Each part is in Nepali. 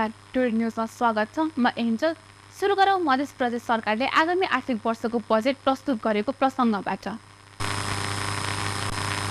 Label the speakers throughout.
Speaker 1: नमस्कार, टुडे न्यूजमा स्वागत छ। म एन्जल। सुरु गरौँ मध्य प्रदेश सरकारले आगामी आर्थिक वर्षको बजेट प्रस्तुत गरेको प्रसङ्गबाट।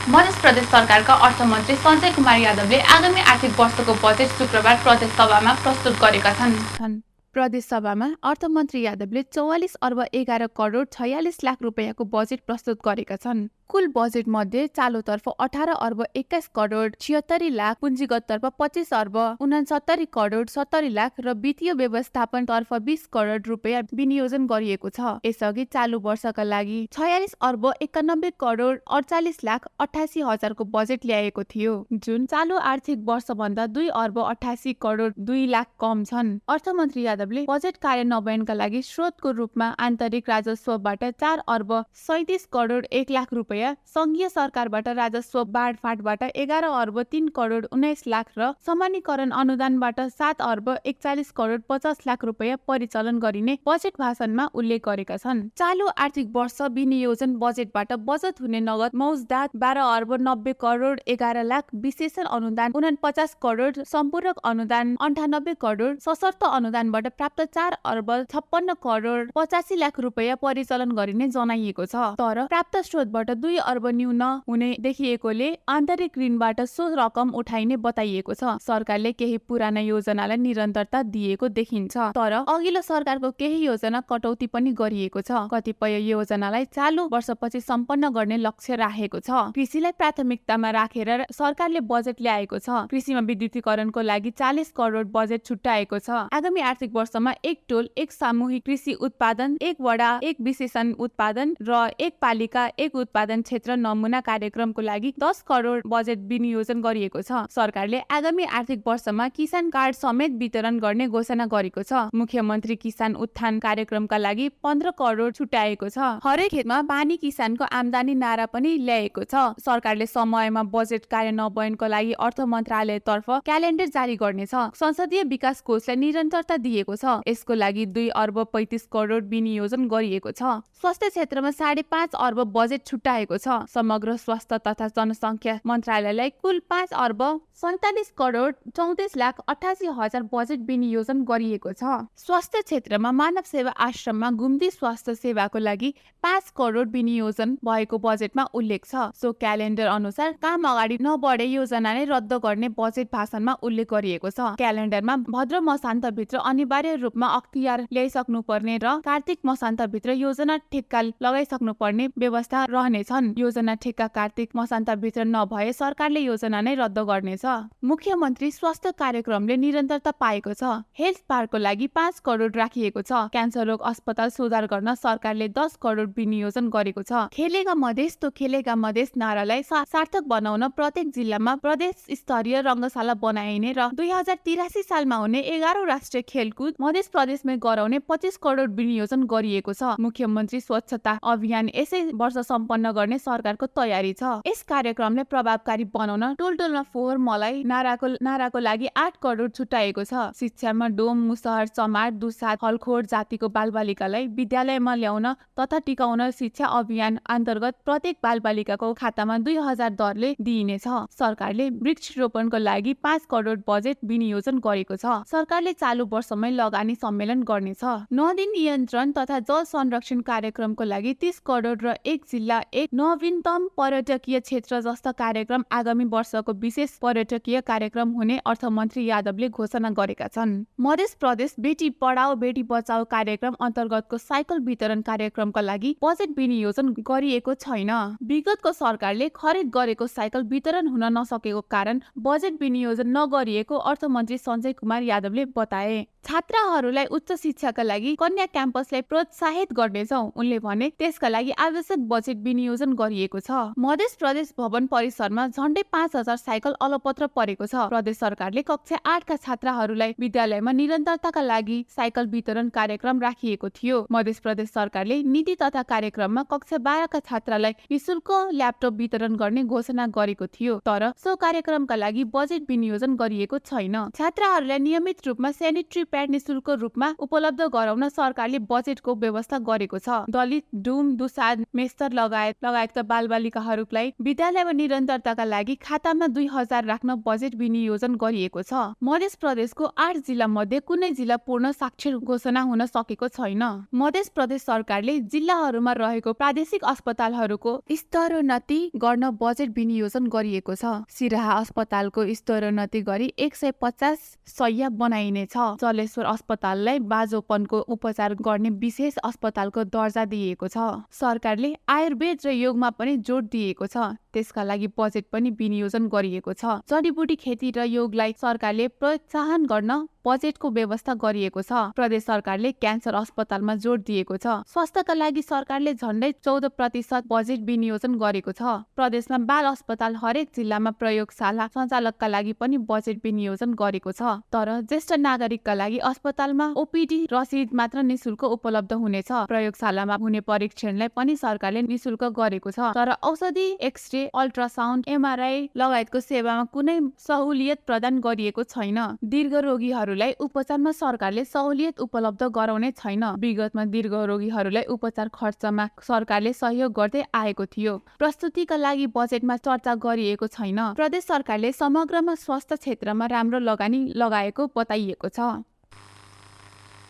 Speaker 1: मध्य प्रदेश सरकारका अर्थमन्त्री सञ्जय कुमार यादवले आगामी आर्थिक वर्षको बजेट शुक्रबार प्रदेश सभामा प्रस्तुत गरेका छन्। प्रदेश सभामा अर्थमन्त्री यादवले 44 अर्ब 11 करोड 46 लाख रुपैयाँको बजेट प्रस्तुत गरेका छन्। कुल बजेट मध्ये चालुतर्फ 18 अर्ब 21 करोड 76 लाख, पुँजीगततर्फ 25 अर्ब 69 करोड 70 लाख र वित्तीय व्यवस्थापनतर्फ 20 करोड रुपैयाँ विनियोजन गरिएको छ। यसअघि चालु वर्षका लागि 46 अर्ब 91 करोड 48 लाख 88 हजारको बजेट ल्याएको थियो, जुन चालु आर्थिक वर्षभन्दा 2 अर्ब 88 करोड 2 लाख कम छन्। अर्थमन्त्री यादवले बजेट कार्यान्वयनका लागि स्रोतको रूपमा आन्तरिक राजस्वबाट 4 अर्ब 37 करोड 1 लाख रुपैयाँ, संघीय सरकारबाट राजस्व बाँडफाँडबाट 11 अर्ब 3 करोड 19 लाख र समानीकरण अनुदानबाट 7 अर्ब 41 करोड 50 लाख रुपैयाँ परिचालन गरिने बजेट भाषणमा उल्लेख गरेका छन्। चालु आर्थिक वर्ष विनियोजन बजेटबाट बचत हुने नगद मौजदात 12 अर्ब 90 करोड 11 लाख, विशेषण अनुदान 49 करोड, सम्पूरक अनुदान 98 करोड, सशर्त अनुदानबाट प्राप्त 4 अर्ब 56 करोड 85 लाख रुपैयाँ परिचालन गरिने जनाइएको छ। तर प्राप्त स्रोतबाट 2 अर्ब न्यून हुने देखिएकोले आन्तरिक ऋणबाट सो रकम उठाइने बताइएको छ। सरकारले केही पुराना योजनालाई निरन्तरता दिएको देखिन्छ, तर अघिल्लो सरकारको केही योजना कटौती पनि गरिएको छ। कतिपय योजनालाई चालु वर्षपछि सम्पन्न गर्ने लक्ष्य राखेको छ। कृषिलाई प्राथमिकतामा राखेर सरकारले बजेट ल्याएको छ। कृषिमा विद्युतीकरणको लागि 40 करोड बजेट छुट्याएको छ। आगामी आर्थिक वर्षमा एक टोल एक सामूहिक कृषि उत्पादन, एक वडा एक विशेषण उत्पादन र एक पालिका एक उत्पादन क्षेत्र नमुना कार्यक्रमको लागि 10 करोड बजेट विनियोजन गरिएको छ। सरकारले आगामी आर्थिक वर्षमा किसान कार्ड समेत वितरण गर्ने घोषणा गरेको छ। मुख्यमन्त्री किसान उत्थान कार्यक्रमका लागि 15 करोड छुट्याएको छ। हरेक खेतमा बानी किसानको आम्दानी नारा पनि ल्याएको छ। सरकारले समयमा बजेट कार्यान्वयनको लागि अर्थ मन्त्रालयतर्फ क्यालेन्डर जारी गर्नेछ। संसदीय विकास कोषलाई निरन्तरता दिएको छ। यसको लागि 2 अर्ब 35 करोड विनियोजन गरिएको छ। स्वास्थ्य क्षेत्रमा 5.5 अर्ब बजेट छुट्याएको छ। समग्र स्वास्थ्य तथा जनसङ्ख्या मन्त्रालयलाई कुल 5 अर्ब 47 करोड 34 लाख 88 हजार बजेट विनियोजन गरिएको छ। स्वास्थ्य क्षेत्रमा मानव सेवा आश्रममा घुम्ती स्वास्थ्य सेवाको लागि 5 करोड विनियोजन भएको बजेटमा उल्लेख छ। सो क्यालेन्डर अनुसार काम अगाडि नबढे योजना नै रद्द गर्ने बजेट भाषणमा उल्लेख गरिएको छ। क्यालेन्डरमा भद्र मसान्तभित्र अनिवार्य रूपमा अख्तियार ल्याइसक्नुपर्ने र कार्तिक मसान्तभित्र योजना ठेक्का लगाइसक्नुपर्ने व्यवस्था रहनेछन्। योजना ठेक्का कार्तिक मसान्तभित्र नभए सरकारले योजना नै रद्द गर्नेछ। मुख्यमन्त्री स्वास्थ्य कार्यक्रमले निरन्तरता पाएको छ। हेल्थ पार्कको लागि 5 करोड राखिएको छ। क्यान्सर रोग अस्पताल सुधार गर्न सरकारले 10 करोड विनियोजन गरेको छ। खेलेगा मधेस तो खेलेगा मधेस नारालाई सार्थक बनाउन प्रत्येक जिल्लामा प्रदेश स्तरीय रङ्गशाला बनाइने र 2083 सालमा हुने 11औं राष्ट्रिय खेलकुद मध्य प्रदेशमै गराउने 25 करोड विनियोजन गरिएको छ। मुख्यमन्त्री स्वच्छता अभियान यसै वर्ष सम्पन्न गर्ने सरकारको तयारी छ। यस कार्यक्रमले प्रभावकारी बनाउन टोल टोलमा फोहोर मलाई नाराको लागि 8 करोड छुट्याएको छ। शिक्षामा डोम, मुसहर, चमार, दुसाद, हलखोर जातिको बालबालिकालाई विद्यालयमा ल्याउन तथा टिकाउन शिक्षा अभियान अन्तर्गत प्रत्येक बालबालिकाको खातामा 2000 दरले दिइनेछ। सरकारले वृक्षरोपणको लागि 5 करोड बजेट विनियोजन गरेको छ। सरकारले चालु वर्षमै लगानी सम्मेलन गर्नेछ। नदी नियन्त्रण तथा जल संरक्षण कार्यक्रमको लागि 30 करोड र एक जिल्ला एक नवीनतम पर्यटकीय क्षेत्र जस्ता कार्यक्रम आगामी वर्षको विशेष पर्यटकीय कार्यक्रम हुने अर्थमन्त्री यादवले घोषणा गरेका छन्। मध्य प्रदेश बेटी पढाओ बेटी बचाओ कार्यक्रम अन्तर्गतको साइकल वितरण कार्यक्रमका लागि बजेट विनियोजन गरिएको छैन। विगतको सरकारले खरिद गरेको साइकल वितरण हुन नसकेको कारण बजेट विनियोजन नगरिएको अर्थमन्त्री सञ्जय कुमार यादवले बताए। छात्राहरूलाई उच्च शिक्षाका लागि कन्या क्याम्पसलाई प्रोत्साहित गर्नेछौँ, उनले भने। त्यसका लागि आवश्यक बजेट विनियोजन गरिएको छ। मध्य प्रदेश भवन परिसरमा झण्डै 5000 साइकल अलपत्र परेको छ। प्रदेश सरकारले कक्षा 8 का छात्राहरूलाई विद्यालयमा निरन्तरताका लागि साइकल वितरण कार्यक्रम राखिएको थियो। मध्य प्रदेश सरकारले नीति तथा कार्यक्रममा कक्षा 12 का छात्रालाई निशुल्क ल्यापटप वितरण गर्ने घोषणा गरेको थियो, तर सो कार्यक्रमका लागि बजेट विनियोजन गरिएको छैन। छात्राहरूलाई नियमित रूपमा सेनिटरी प्याड निशुल्क रूपमा उपलब्ध गराउन सरकारले बजेटको व्यवस्था गरेको छ। दलित, डुम, दुसाध, मेस्तर लगायतका बालबालिकाहरूलाई विद्यालयमा निरन्तरताका लागि खातामा 2000 राख्न बजेट विनियोजन गरिएको छ। मध्य प्रदेशको 8 जिल्ला मध्ये कुनै जिल्ला पूर्ण साक्षर घोषणा हुन सकेको छैन। मध्य प्रदेश सरकारले जिल्लाहरूमा रहेको प्रादेशिक अस्पतालहरूको स्तरोन्नति गर्न बजेट विनियोजन गरिएको छ। सिराहा अस्पतालको स्तरोन्नति गरी 150 शय्या बनाइनेछ। जलेश्वर अस्पताललाई बाजोपनको उपचार गर्ने विशेष अस्पतालको दर्जा दिएको छ। सरकारले आयुर्वेद र योगमा पनि जोड दिएको छ। त्यसका लागि बजेट पनि विनियोजन गरिएको छ। जडीबुटी खेती र योगलाई सरकारले प्रोत्साहन गर्न बजेटको व्यवस्था गरिएको छ। प्रदेश सरकारले क्यान्सर अस्पतालमा जोड दिएको छ। स्वास्थ्यका लागि सरकारले झण्डै 14% बजेट विनियोजन गरेको छ। प्रदेशमा बाल अस्पताल हरेक जिल्लामा प्रयोगशाला सञ्चालकका लागि पनि बजेट विनियोजन गरेको छ। तर ज्येष्ठ नागरिकका लागि अस्पतालमा ओपीडी रसिद मात्र निशुल्क उपलब्ध हुनेछ। प्रयोगशालामा हुने परीक्षणलाई पनि सरकारले निशुल्क गरेको छ। तर औषधि, एक्सरे, अल्ट्रासाउन्ड, एमआरआई लगायतको सेवामा कुनै सहुलियत प्रदान गरिएको छैन। दीर्घ रोगीहरूलाई उपचारमा सरकारले सहुलियत उपलब्ध गराउने छैन। विगतमा दीर्घ रोगीहरूलाई उपचार खर्चमा सरकारले सहयोग गर्दै आएको थियो। प्रस्तुतिका लागि बजेटमा चर्चा गरिएको छैन। प्रदेश सरकारले समग्रमा स्वास्थ्य क्षेत्रमा राम्रो लगानी लगाएको बताइएको छ।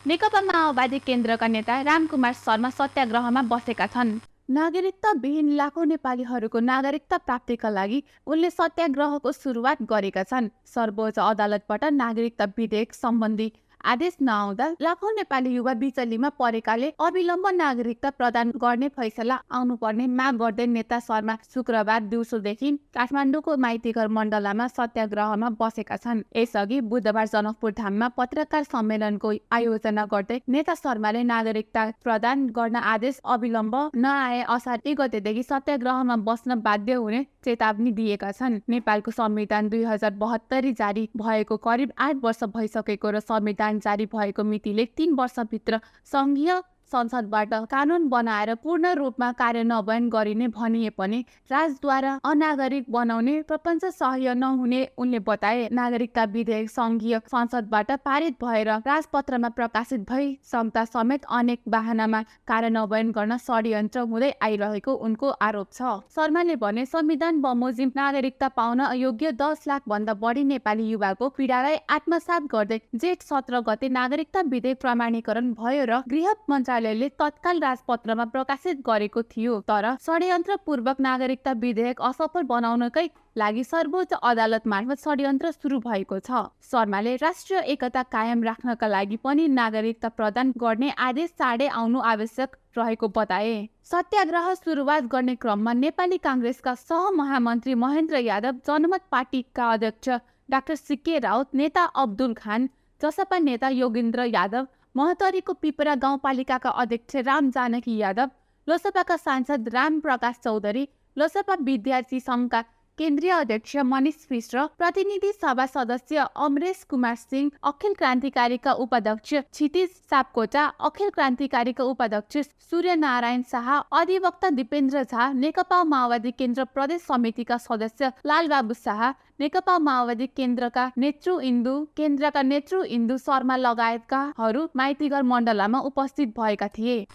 Speaker 1: नेकपा माओवादी केन्द्रका नेता रामकुमार शर्मा सत्याग्रहमा बसेका छन्। नागरिकता विहीन लाखौं नेपालीहरूको नागरिकता प्राप्तिका लागि उनले सत्याग्रहको सुरुवात गरेका छन्। सर्वोच्च अदालतबाट नागरिकता विधेयक सम्बन्धी आदेश नआउँदा लाखौं नेपाली युवा बिचलीमा परेकाले अविलम्ब नागरिकता प्रदान गर्ने फैसला आउनुपर्ने माग गर्दै नेता शर्मा शुक्रबार दिउँसोदेखि काठमाडौँको माइतीघर मण्डलामा सत्याग्रहमा बसेका छन्। यसअघि बुधबार जनकपुर धाममा पत्रकार सम्मेलनको आयोजना गर्दै नेता शर्माले नागरिकता प्रदान गर्न आदेश अविलम्ब नआए असार 1 गतेदेखि सत्याग्रहमा बस्न बाध्य हुने चेतावनी दिएका छन्। नेपालको संविधान 2072 जारी भएको करिब 8 वर्ष भइसकेको र संविधान जारी भएको मितिले 3 वर्षभित्र संघीय संसदबाट कानून बनाएर पूर्ण रूपमा कार्यान्वयन गरिने भनिए पनि राजद्वारा अनागरिक बनाउने प्रपञ्च सह्य नहुने उनले बताए। नागरिकता विधेयक संघीय संसदबाट पारित भएर राजपत्रमा प्रकाशित भई क्षमता समेत अनेक वाहनामा कार्यान्वयन गर्न षड्यन्त्र हुँदै आइरहेको उनको आरोप छ। शर्माले भने संविधान बमोजिम नागरिकता पाउन अयोग्य 10 लाख भन्दा बढी नेपाली युवाको पीडालाई आत्मसात गर्दै जेठ 17 गते नागरिकता विधेयक प्रमाणीकरण भयो र गृह मन्त्रालय तत्काल राजपत्रमा प्रकाशित गरेको थियो। तर षड्यन्त्रपूर्वक नागरिकता विधेयक असफल बनाउनकै लागि सर्वोच्च अदालत मार्फत षड्यन्त्र सुरु भएको छ। शर्माले राष्ट्रिय एकता कायम राख्नका लागि पनि नागरिकता प्रदान गर्ने आदेश चाँडै आउनु आवश्यक रहेको बताए। सत्याग्रह सुरुवात गर्ने क्रममा नेपाली कांग्रेसका सहमहामन्त्री महेन्द्र यादव, जनमत पार्टीका अध्यक्ष डाक्टर सीके राउत, नेता अब्दुल खान, जसपा नेता योगेन्द्र यादव, महतरीको पिपरा गाउँपालिकाका अध्यक्ष राम जानकी यादव, लोसपाका सांसद राम प्रकाश चौधरी, लोसपा विद्यार्थी संघका केन्द्रीय अध्यक्ष मनिष मिश्र, प्रतिनिधि सभा सदस्य अमरेश कुमार सिंह, अखिल क्रान्तिकारीका उपाध्यक्ष क्षितिज सापकोटा, अखिल क्रान्तिकारीका उपाध्यक्ष सूर्यनारायण शाह, अधिवक्ता दिपेन्द्र झा, नेकपा माओवादी केन्द्र प्रदेश समितिका सदस्य लालबाबु शाह, नेकपा माओवादी केन्द्रका नेतृ इन्दु शर्मा लगायतकाहरू माइतीघर मण्डलामा उपस्थित भएका थिए।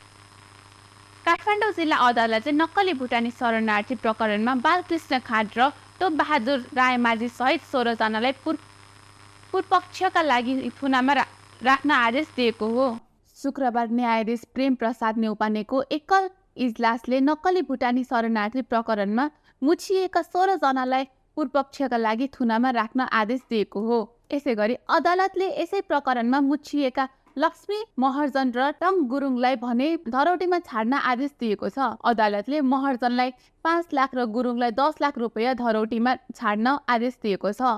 Speaker 1: काठमाडौँ जिल्ला अदालतले नक्कली भुटानी शरणार्थी प्रकरणमा बालकृष्ण खाँड र टोप बहादुर रायमाझी सहित 16 जनालाई पूर्वपक्षका लागि थुनामा राख्न आदेश दिएको हो। शुक्रबार न्यायाधीश प्रेम प्रसाद न्यौपानेको एकल इजलासले नक्कली भुटानी शरणार्थी प्रकरणमा मुछिएका 16 जनालाई पूर्वपक्षका लागि थुनामा राख्न आदेश दिएको हो। यसैगरी अदालतले यसै प्रकरणमा मुछिएका लक्ष्मी महर्जन र टम गुरुङलाई भने धरौटीमा छाड्न आदेश दिएको छ। अदालतले महर्जनलाई 5 लाख र गुरुङलाई 10 लाख रुपैयाँ धरौटीमा छाड्न आदेश दिएको छ।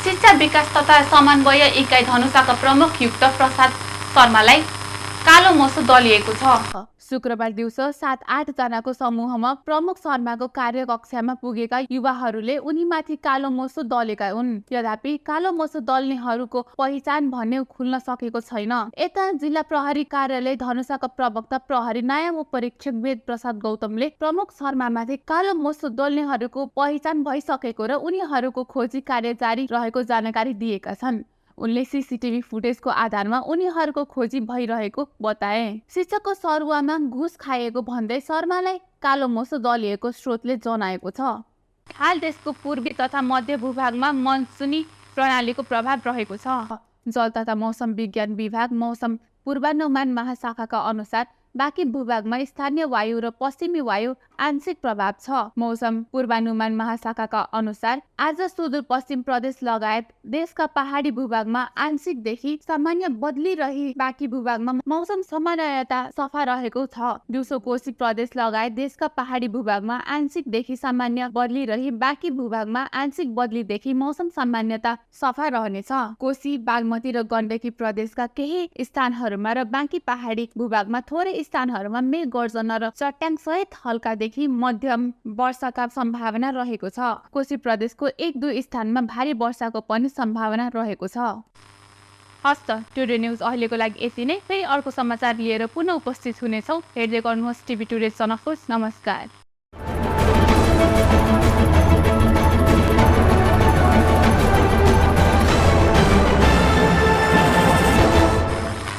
Speaker 1: शिक्षा विकास तथा समन्वय इकाइ धनुषाका प्रमुख युक्त प्रसाद शर्मालाई कालो मोसो दलिएको छ। शुक्रबार दिउँसो 7-8 जनाको समूहमा प्रमुख शर्माको कार्यकक्षामा पुगेका युवाहरूले उनीमाथि कालो मोसो दलेका हुन्। यद्यपि कालो मोसो दल्नेहरूको पहिचान भन्ने खुल्न सकेको छैन। यता जिल्ला प्रहरी कार्यालय धनुषाका प्रवक्ता प्रहरी नायब उपरीक्षक वेद प्रसाद गौतमले प्रमुख शर्मामाथि कालो मोसो दल्नेहरूको पहिचान भइसकेको र उनीहरूको खोजी कार्य जारी रहेको जानकारी दिएका छन्। उनले सीसीटीभी फुटेजको आधारमा उनीहरूको खोजी भइरहेको बताए। शिक्षकको सरुवामा घुस खाएको भन्दै शर्मालाई कालो मोसो दलिएको स्रोतले जनाएको छ। हाल देशको पूर्वी तथा मध्य भूभागमा मनसुनी प्रणालीको प्रभाव रहेको छ। जल तथा मौसम विज्ञान विभाग मौसम पूर्वानुमान महाशाखाका अनुसार बाँकी भूभागमा स्थानीय वायु र पश्चिमी वायु आंशिक प्रभाव छ। मौसम पूर्वानुमान महाशाखाका अनुसार आज सुदूरपश्चिम प्रदेश लगायत देशका पहाडी भूभागमा आंशिकदेखि सामान्य बदली रही बाँकी भूभागमा मौसम सामान्यतया सफा रहेको छ। दिउँसो कोशी प्रदेश लगायत देशका पहाडी भूभागमा आंशिकदेखि सामान्य बदली रही बाँकी भूभागमा आंशिक बदलीदेखि मौसम सामान्यता सफा रहनेछ। कोशी बागमती र गण्डकी प्रदेशका केही स्थानहरूमा र बाँकी पहाडी भूभागमा थोरै स्थानहरूमा मेघ गर्जन र चट्याङ सहित हल्कादेखि मध्यम वर्षाका सम्भावना रहेको छ। कोशी प्रदेशको 1-2 स्थानमा भारी वर्षाको पनि सम्भावना रहेको छ। हस्त टुडे न्यूज अहिलेको लागि यति नै। फेरि अर्को समाचार लिएर पुनः उपस्थित हुनेछौँ। हेर्दै गर्नुहोस् टिभी टुडे जनकपुर। नमस्कार।